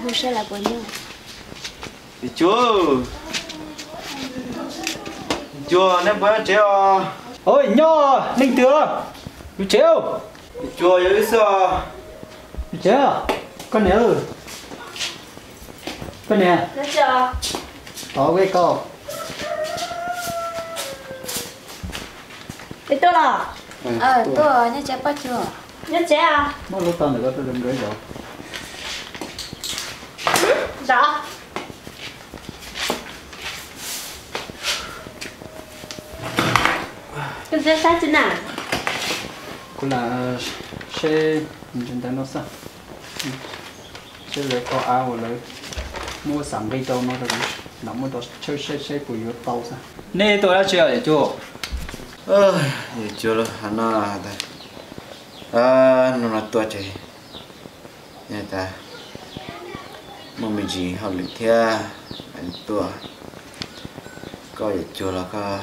Hu saib lawv puas nyob. Yawm Cuag, Yawm Cuag, nej puas nyob tsev os? Ov, nyob, leej twg? Yus tsev. Yawm Cuag, yog wb xwb os. Yus tsev. Koj niam, koj niam. Ov, koj. Peb tuaj los? Tuaj, nyob tsev Paj Cuag. Nyob tsev. Muab lub tau ntawm koj rau nkawd zov. Zov. Koj saib tsi na? Kuv lam saib ntawm no xwb, saib lawv qhov av uas lawv muab xam nqi rau no, lam muab rau saib saib puas yuav tau xwb. Nej tuaj dab tsi os Yawm Cuag? Yawm Cuag los, no, no tuaj ces tas muaj me ntsis hauj lwm thiab tuaj. Koj Yawm Cuag los koj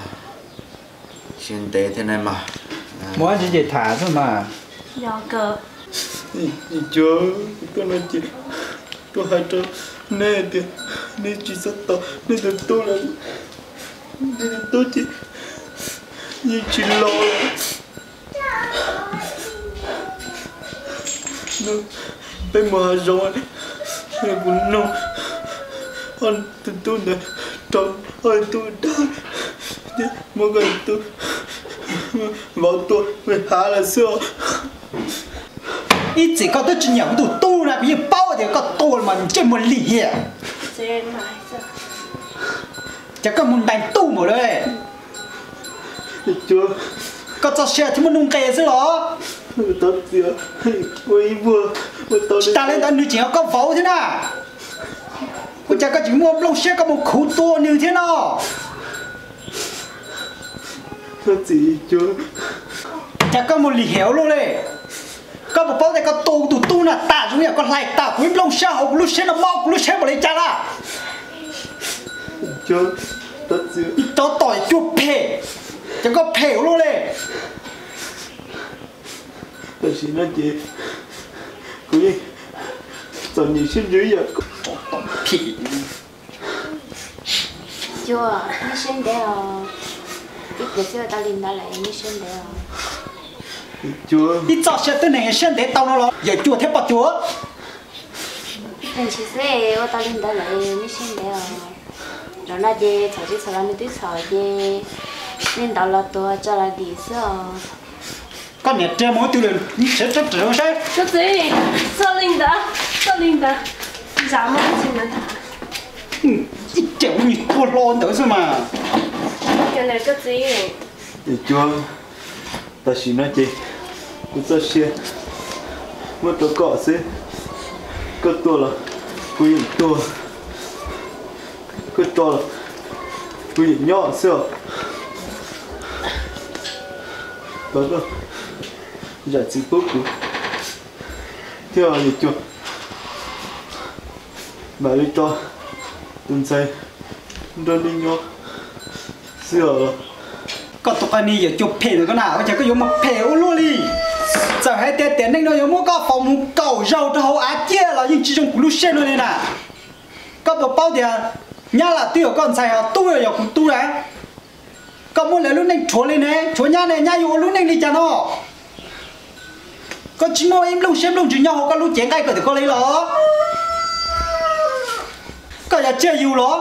siab ntev thiab ne mas. Muaj dab tsi ces tham xwb mas. Yawm Cuag, kuv tuaj no ces tuaj hais rau nej tias nej tsis txhob tos nej tus tub lawm. Nej tus tub ces yeej tsis los. Peb mus hav zoov, kuv nug tus tub ntawd rau, tus tub dag, muab koj tus tub vauv tua hav lawm xwb os. Ib txhis koj twb tsis nyiam kuv tus tub na, kuv yeej paub tias koj tua mas ntsej muag lim hiam. Ces koj mus ntais tub npaum li. Koj txoj sia thiaj muaj nuj nqis xwb los? Tsis tas li ntawd nws tseem yog koj vauv thiab na. Ua cas koj tseem muaj nplooj siab koj mus khuv tua nws thiab no? Cas koj mus lim hiam ua luaj li? Koj puas paub tias koj tua kuv tus tub na tas zoo yam koj hlais tas kuv ib nplooj siab hauv kuv lub siab no mob kuv lub siab npaum li cas na? Ib cov tom cuag phem, ces koj phem ua luaj li. Tam sim no ces kuv yeej txom nyem siab ntsws ib yam. Phem. Cuag, nej siab ntev os. Ib pliag xwb ua tau li ntawd lawm, nej siab ntev os. Ib txoj sia twb neeg siab ntev tau no los Yawm Cuag thiab Paj Cuag. Ib pliag xwb ua tau li ntawd lawm, nej siab ntev os. Zaum no ces txhom tsis txhom los nws twb txhom ces nej ntaus los tuag tso los dim xwb os. Koj niam ria mus twg lawm, siav tsob rwg saib. Koj txiv, txhob li ntawd, txhob li ntawd, zam muab tsis ntawd. Ib cem ua nyuag tuag hlo ntawd xwb mas. Koj txiv, Cuag, tam sim no ces kuv txoj sia muab rau koj xwb. Koj tuaj los kuv yeej tuag, koj tso los kuv yeej nyob xwb os. Thov koj zam txim pub kuv thiab Yawm Cuag. Mam li tso tus ntxhais nrog nej nyob xwb os. Koj tus qag ni Yawm Cuag phem ntawm koj na, ua cas koj yuav mus phem ua luaj li? Txawm hais tias tiam neej no yuav muab koj faus mus kaum zaug rau hauv av ciaj los yeej tsis zoo kuv lub siab no li na. Koj puas paub tias nyab lam twb yog koj ntxhais os, tub yog kuv tub na. Koj muab lawv lub neej rhuav li ne, rhuav nyab ne, nyab yuav ua lub neej li cas no? Koj tsis muaj ib nplooj siab nplooj ntsws nyob hauv koj lub cev nqaij kawm ntawm koj li los? Koj yuav tsiaj yus los?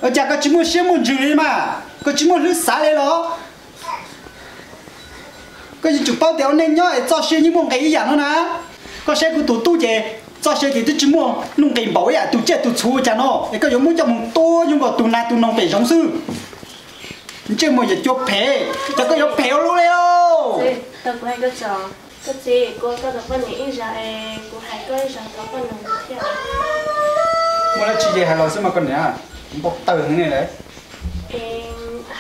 Ua cas koj tsis muaj siab muaj ntsws li mas? Koj tsis muaj hlwb xav li los? Koj yeej tsum paub tias ua neej nyob es txoj sia yeej muaj nqis ib yam no na. Koj saib kuv tus tub ces txoj sia ces twb tsis muaj nuj nqis npaum ib yam tus tsiaj tus txhu ua cas no, es koj yuav muab coj mus tua nyuj nkaus tus nas tus noog pem zoov xwb. Ntsej muag Yawm Cuag phem, cas koj yuav phem ua luaj li os. Koj txiv, kuv ua koj tus poj niam ib zaug es kuv hais koj ib zaug thov koj noog thiab. Muaj dab tsi ces hais los xwb mas koj niam, npau taws heev li lawm.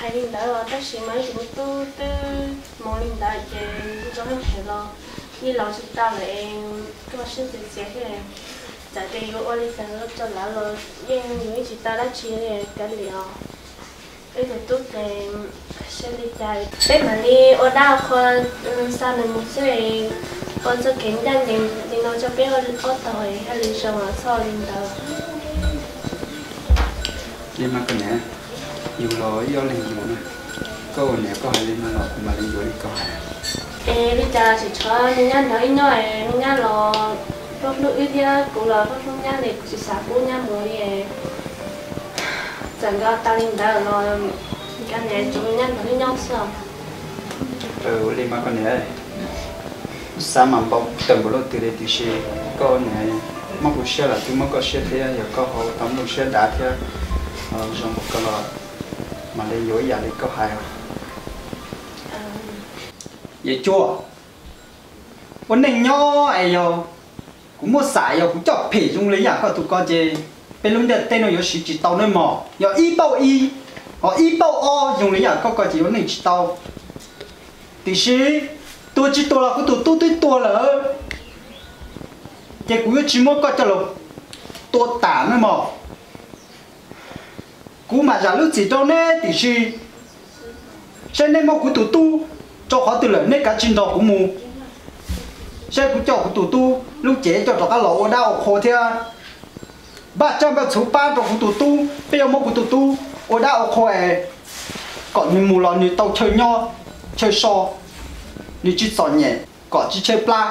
Hais li ntawd los tab sis mas tus tub twb mus li ntawd ces zoo phem los yeej los tsis tau lawm es koj siab txias txias thiab. Txawm tias yuav ua li cas rau lawv los yeej yuav ib tsis tau dab tsi li kav liam os. Wb tus tub ces siab li cas peb mam li ua dab qhua xa nws mus xwb. Koj txoj kev ncaj ncees li no rau peb ob tog, yog li zoo los txhob li ntawd. Li mas koj niam, yus los ib ob leeg yus na, koj ua niam koj hais li no los kuv mam li yuav li koj hais. Es li cas tseem tshuav me nyab nrog wb nyob, me nyab los hlub hlub wb thiab kuv los hlub hlub nyab li, kuv tsis xav pub nyab mus li. Txawm nco tau li ntawd los koj niam tsuas me nyab nrog wb nyob xwb. Ua li mas koj niam, xav mas npau taws npaum li twg li tiam sis koj niam muab kuv siab los twb muab koj siab thiab, yog koj ho tau nplooj siab dav thiab zoo npaum koj los mam li yuav ib yam li koj hais os. Yawm Cuag, ua neej nyob es yog kuv muab xam yog kuv coj phem zoo li yam koj tus ko ces peb lub ntiaj teb no yuav siv tsis tau nawb mog. Yog ib pauj ib, ho ib pauj ob zoo li yam koj ko ces yuav neej tsis tau. Tiam sis tuag tsis tuag los kuv tus tub twb tuag lawm, ces kuv yuav tsis muab koj coj los tua tas nawb mog. Kuv mam zam lub txim rau neb tiam sis saib neb muab kuv tus tub rau qhov twg lawm, neb kav tsij nrog kuv mus. Saib kuv coj kuv tus tub lub cev coj rov qab los ua dab ua qhua thiab. Npaj tsaj npaj txhuv pab rau kuv tus tub, peb yuav muab kuv tus tub ua dab ua qhua es kom nws mus los nws tau chaw nyob chaw so, nws tsis txom nyem, kom tsis tshaib plab,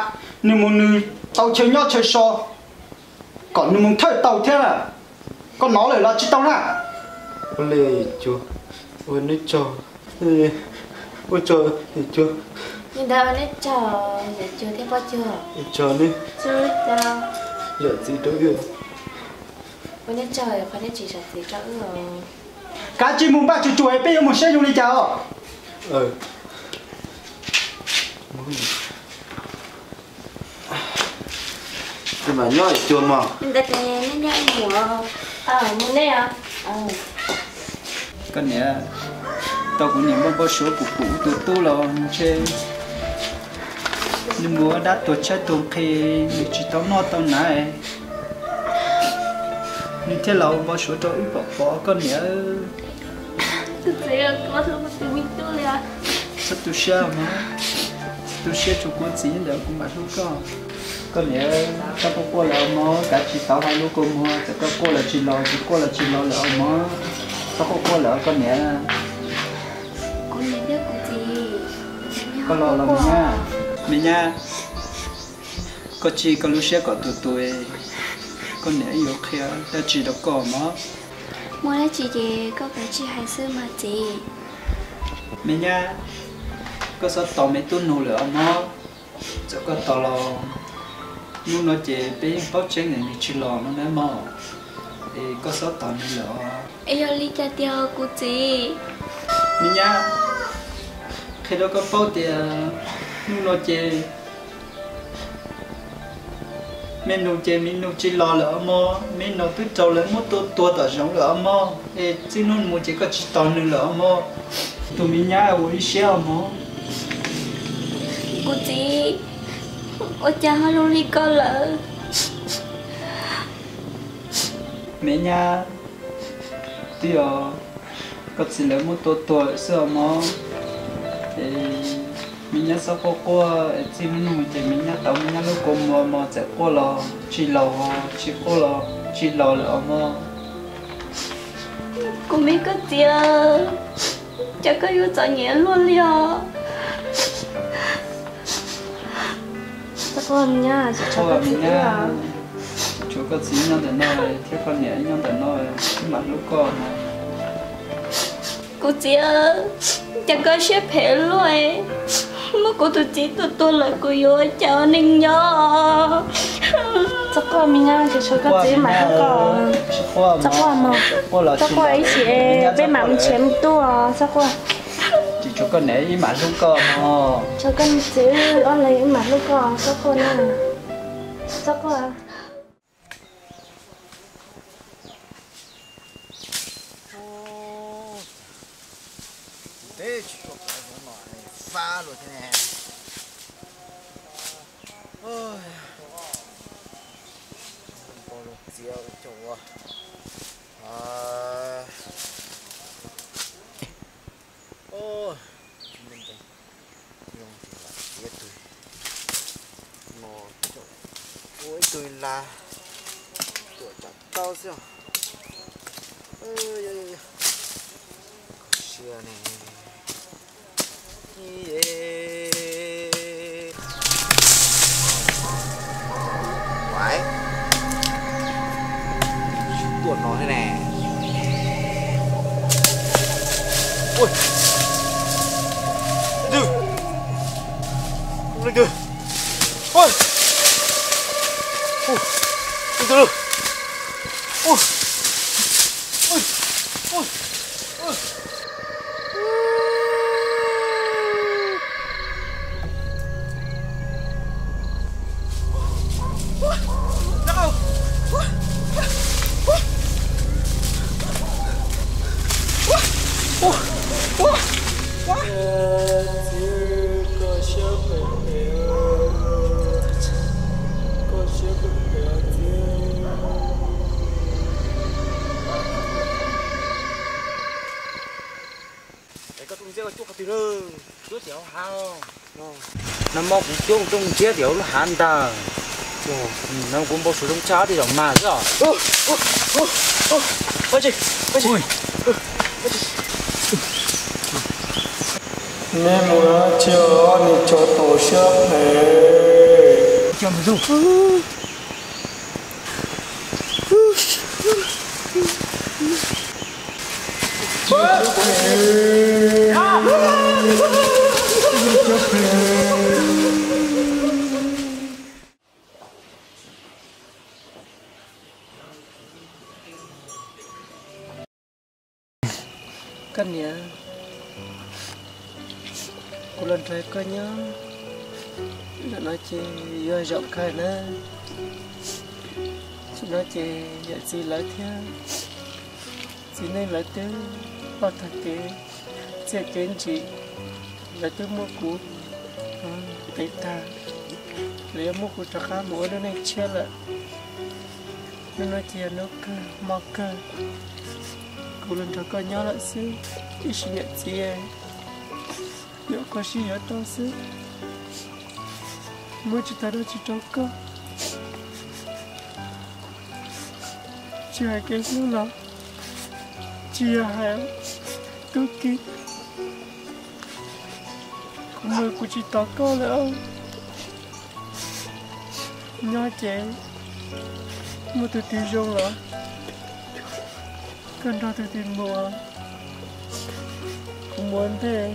nws mus nws tau chaw nyob chaw so, kom nws mus thawj tau thiab. Koj hnov lawm los tsis tau na? Ua li, ua neb tsaug, ua tsaug, ua tsaug. Li ntawd ua neb tsaug, yawm Cuag thiab Pov Cuag. Ua tsaug neb, yawm txiv rau wb. Ua neb tsaug qhov neb tsis zam txim rau wb. Kav tsij mus npaj tsuag tsuag, peb yuav mus saib zoo li cas os. Ntawd ces neb nyob mus, mus neb. Koj niam, tau kuv niam npau npau suav kuv pum tus tub los ntshe nws mus ua dab tuag tshaib tuag nqhis, nws tsis tau noj tau hnav, nws thiaj los ua npau suav rau wb pom pom koj niam. Txhob tu siab mog, tu siab tsuas kuv txiv ntawd kuv mam hlub koj. Koj niam, txhob quaj quaj lawm mog, kav tsij tau hau lub kua muag, txawm koj quaj los tsis los, tsis quaj los tsis los lawm os mog. Txhob quaj quaj lawm koj niam. Kuv niam thiab kuv txiv, koj los los me nyab, me nyab, koj tsij koj lub siab kom tus tus, koj niam yuav qhia dab tsi rau koj mog. Muaj dab tsi ces koj kav tsij hais xwb mas txiv. Me nyab, koj txhob tos me tub nug lawm os mog. Txawm koj tos los hnub no ces peb yeej paub tseeb tias nws tsis los no na mog. Es koj txhob tos nws lawm os. Es yog li cas tiag kuv txiv? Me nyab, qhia rau koj paub tias hnub no ces me nus ces me nus tsis los lawm os mog, me nus twb raug lawv muab tua tuag tom zoov lawm os mog. Es txij hnub mus ces koj tsis tos nws lawm os mog, tus me nyab ua ib siab os mog. Kuv txiv, ua cas ho zoo li ko lawm? Me nyab, twb yog koj txiv lawv muab tua tuag lawm xwb os mog. Es me nyab txhob quaj quaj, es txij hnub no ces me nyab tau me nyab lub kua muag mog, txawm quaj los tsis laus, tsis quaj los tsis laus lawm os mog. Kuv me koj txiv, cas koj yuav txom nyem luaj li os. Txhob quaj me nyab, tsis tshuav koj txiv nyob ntawm no thiab koj niam nyob ntawm no, wb mam hlub koj mog. Kuv txiv, cas koj siab phem luaj, muab kuv tus txiv tua tuag lawm kuv yuav ua cas ua neej nyob. Txhob quaj me nyab, tsis tshuav koj txiv wb mam hlub koj. Txhob quaj mog, txhob quaj ib chim peb mam mus nrhiav me tub os, txhob quaj. Tsis tshuav koj niam wb mam hlub koj mog. Tshuav koj txiv wb ob leeg wb mam hlub koj, txhob quaj na, txhob quaj. Teb tsis tuaj pov zoov no fab luaj thiab ne. Npau luag txiav coj ua. Tsis me ntev, zoo tsis lam txiav twg. Ib tug las tuam tsam tau xwb os. Sia ne. Tuaj no thiab ne. Ui, leej twg? Leej twg? Ui, ui, leej twg? Ui, ui, ui, ui. Es koj rooj ntxiab koj cuab qhov twg na? Cuab tim hauv hav. Nag hmo kuv cuab rooj ntxiab tim hauv lub hav ntag. No kuv npau suav zoo tshaj ob tug zaum mag xwb os. Neb mus dab tsi os, neb tso tau siab phem. Koj niam, kuv los nrog koj nyob zaum no ces yog zaum kawg na. Zaum no ces yawm txiv lawv thiab txiv neej lawv twb pom tag kev txiaj kev ntsim, lawv twb muab kuv tev tag, lawv yuav muab kuv rov qab mus ua lub neej tshiab lawm. Hnub no ces yog hnub kawg hmo kawg, kuv los nrog koj nyob lawm xwb, ib sim niam txiv yuav koj sib yuav tau xwb, muab tsis tau dab tsi rau koj. Tsis hais kev hlub los tsis yog hais tub ki, kuv mus kuv tsis tos koj lawm. Nyob ces muaj tus twg zoo los koj nrog tus twg mus, kuv mus ua ntej,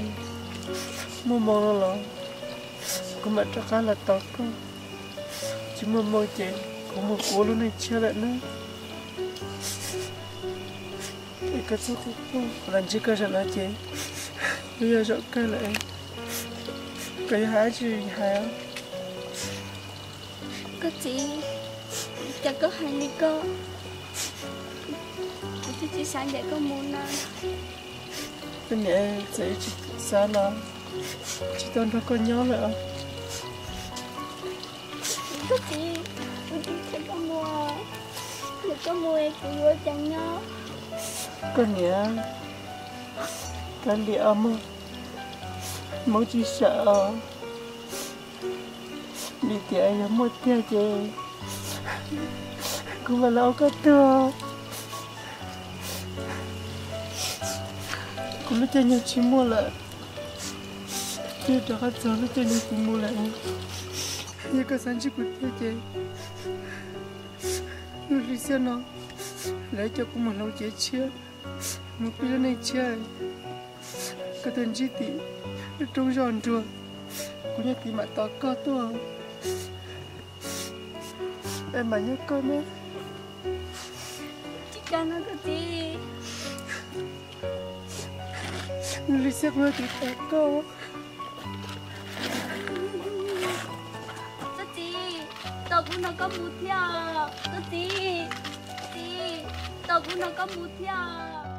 muaj moo no los kuv mam rov qab los tos koj, tsis muaj moo ces kuv mus kuv ua lub neej tshiab lawm nawb. Es koj txhob tu tu, kuv los ntsib koj zaum no ces twb yog zaum kawg lawm, koj yuav hais dab tsi hais. Koj txiv, cas koj hais li ko, kuv twb tsis xav ncaim koj mus na. Koj niam, txawm tsis xav los tsis tau nrog koj nyob lawm. Koj txiv, kuv tsis xav koj mus, yog koj mus es kuv yuav cas nyob. Koj niam, kav liam os mog, Hmoob tsis sawm os. Vim tias yog muaj tiag ces kuv mam los ua koj tug. Kuv lub caij nyoog tsis muaj lawm, twb rov qab txog lub caij nyoog kuv mus lawm. Yog koj xav ntsib kuv tiag ces lub hli xiab no lawv coj kuv mus hloov cev tshiab, mus pib lub neej tshiab. Koj tuaj ntsib tim lub roob zoj nruag, kuv nyob tid mam tos koj tuaj, es mam nyob koj na. Tsis kam no koj txiv. Lub hli xiab kuv nyob tid tos koj. Koj txiv, tos kuv nrog koj mus thiab. Koj txiv, txiv, tos kuv nrog koj mus thiab.